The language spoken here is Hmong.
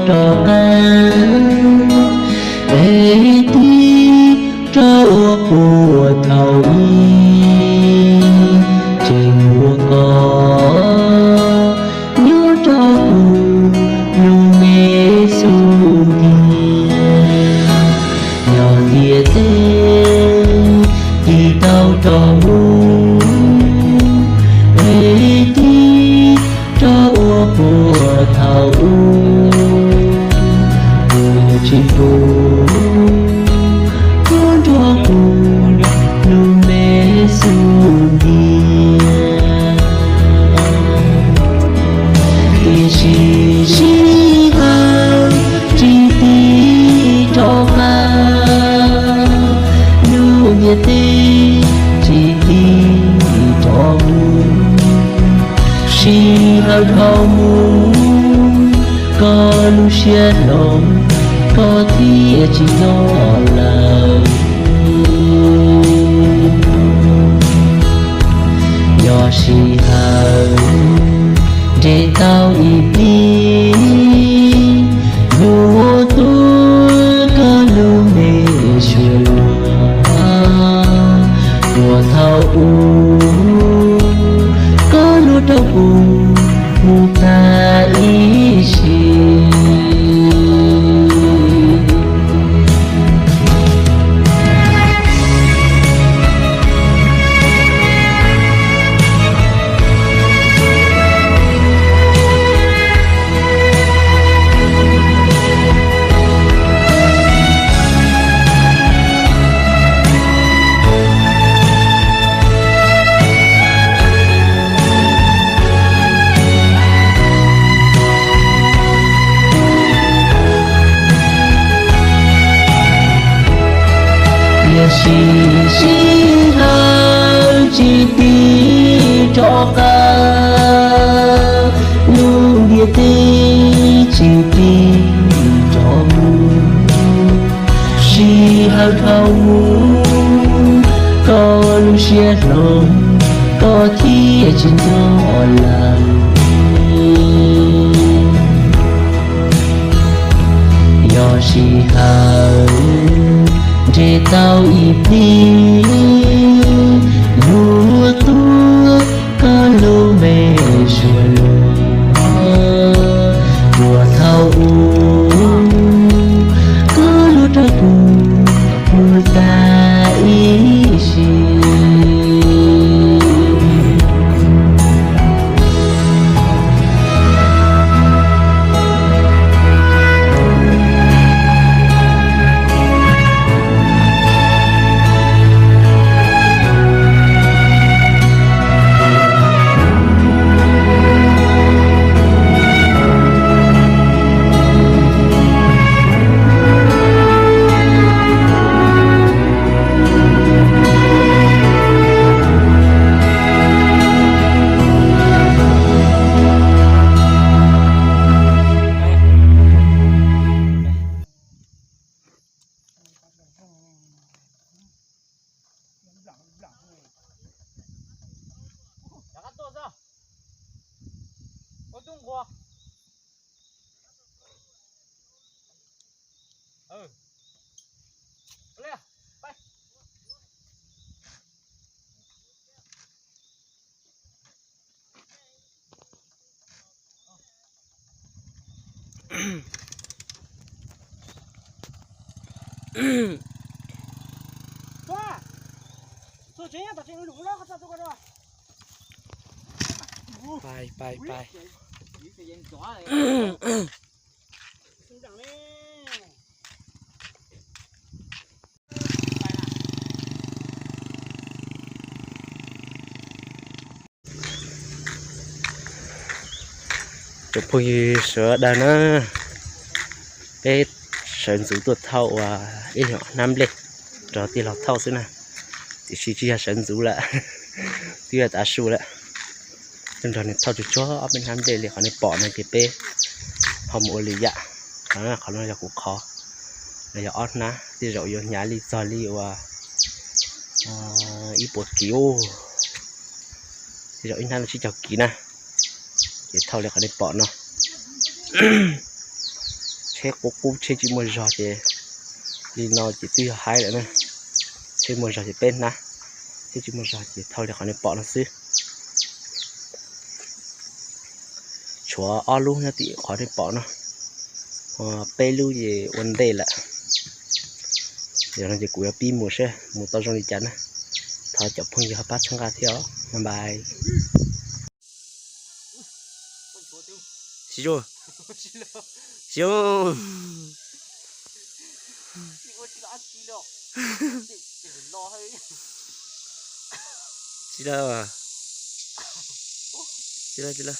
rov qab, es tig rov ua puag thaum ub, tseem ua koj nyob rau kuv lub me xub ntiag. Yog tias tej tig tau rov mus, es tig rov ua puag thaum ub, kuv tsis pub koj nrog kuv lub me xub ntiag. Tiam sis sij hawm tsis tig rov qab, lub ntiaj teb tsis tig rov mus. Sij hawm dhau mus, koj lub siab hlob, koj thiaj tsis nyob lawm. Yog sij hawm nres tau ib pliag, yuav tuav koj lub me suab luag, puag thaum ub koj luag rau kuv mus tas ib sim. Tiam sis sij hawm tsis tig rov qab, lub ntiaj teb tsis tig rov mus. Sij hawm dhau mus, koj lub siab hlob, koj thiaj tsis nyob lawm. Yog sij hawm nres tau ib pliag, yuav tuav koj lub me suab luag, puag thaum ub koj luag rau kuv mus tas ib sim. Pais, pais, pais. Cov phooj ywg sawv daws na, peb sawv ntxuv tuaj thauj ua ib lwm hnab nplej rau tij laug thauj xwb na, tiam sis tsis yog sawv ntxuv lawm, twb yog tav su lawm. Tuaj nrog nws thauj tsuag tsuag ob peb hnab nplej li qhov nej pom no ces peb ho mus ua lwm yam. Qhov no yog kuv qhov, no yog ob hnab, tej zaum yuav hnyav li txog li uas ib puas kiv, tej zaum ib hnab no tsib caug kiv na. Ces thauj li qhov nej pom no. Qheb qub qub tsheb tsis muaj zog ces li no ces twb yog haib lawm na. Tsheb muaj zog ces peb hnab, tsheb tsis muaj zog ces thauj li qhov nej pom no xwb. Tshuav ob lub nyob tim qhov nej pom no, peb lub ces ua ntej lawm. Yog no ces kuv yuav pib mus seb mus tau zoo li cas na. Thov cov phooj ywg ho pab txhawb nqa thiab os. Bye bye. Tsis lawm, tsis lawm, tsis lawm.